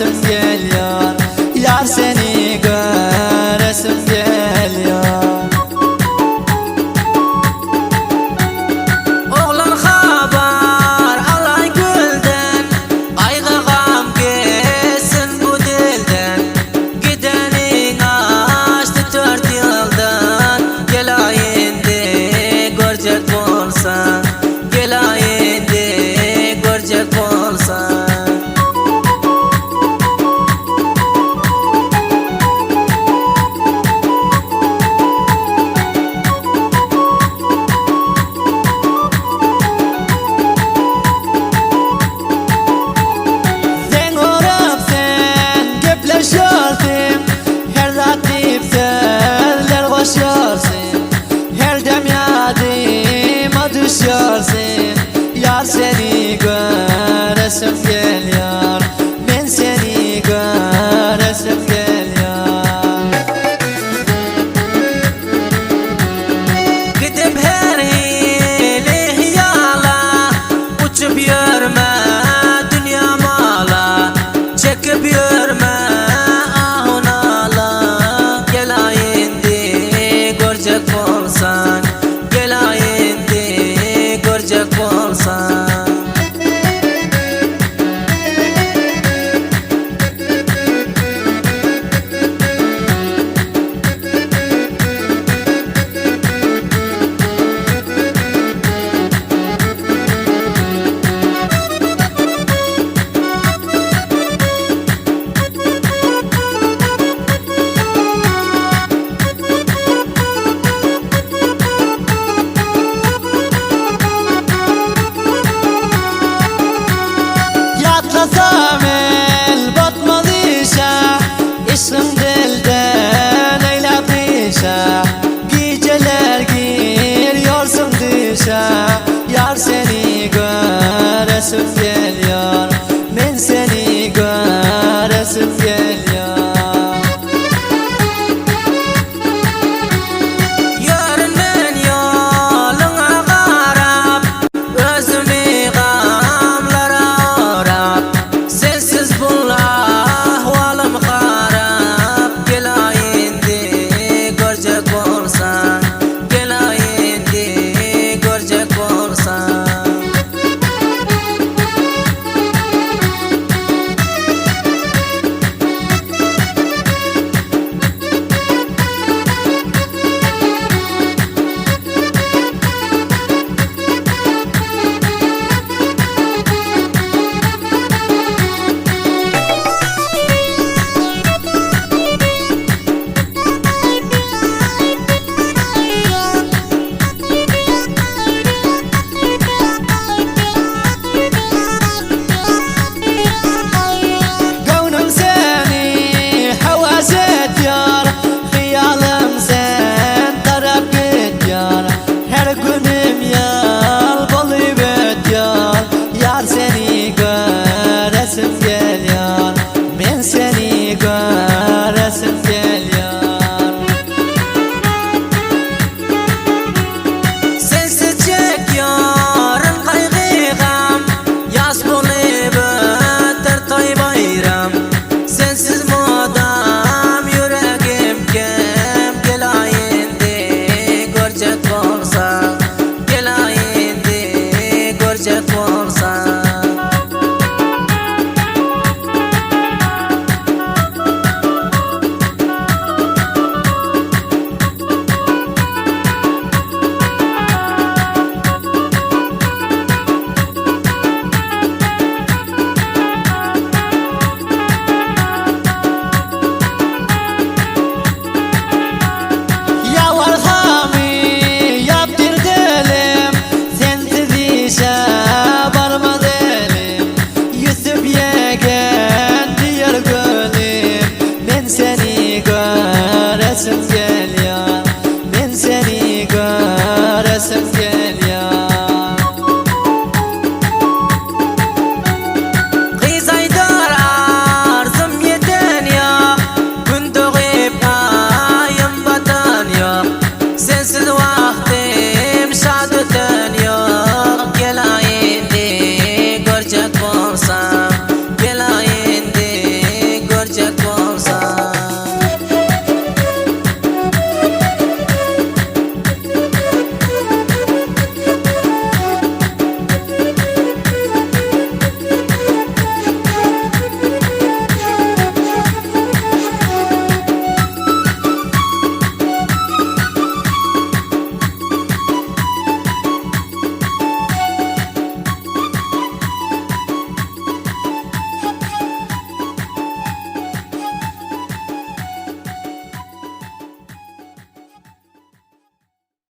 göresim gelýär Ýar seni göresim gelýär. Oglan habar alaý gülden, Gaýgy gam geçsin bu dilden. Gideniň aşdy tört ýyldan, Gelaý indi görjek bolsaň, Gelaý indi görjek bolsaň. Sen görüp sen gepleşýärsiň Her zat diýip sözler goşýarsyň Her dem ýadyma düşýärsiň Ýar seni göresim gelýär Men seni göresim gelýär. Gidip her hili hyýala, Uçup ýörme dünýä mala, Çekip ýörme ahu-nala. Gel-aý indi görjek bolsaň, Gel-aý indi görjek bolsaň. Ýatlasam el batmaz işe, Yşgyň dilden eýläp işe, Gijeler girýorsuň düşe, Ýar seni göresim gelýär.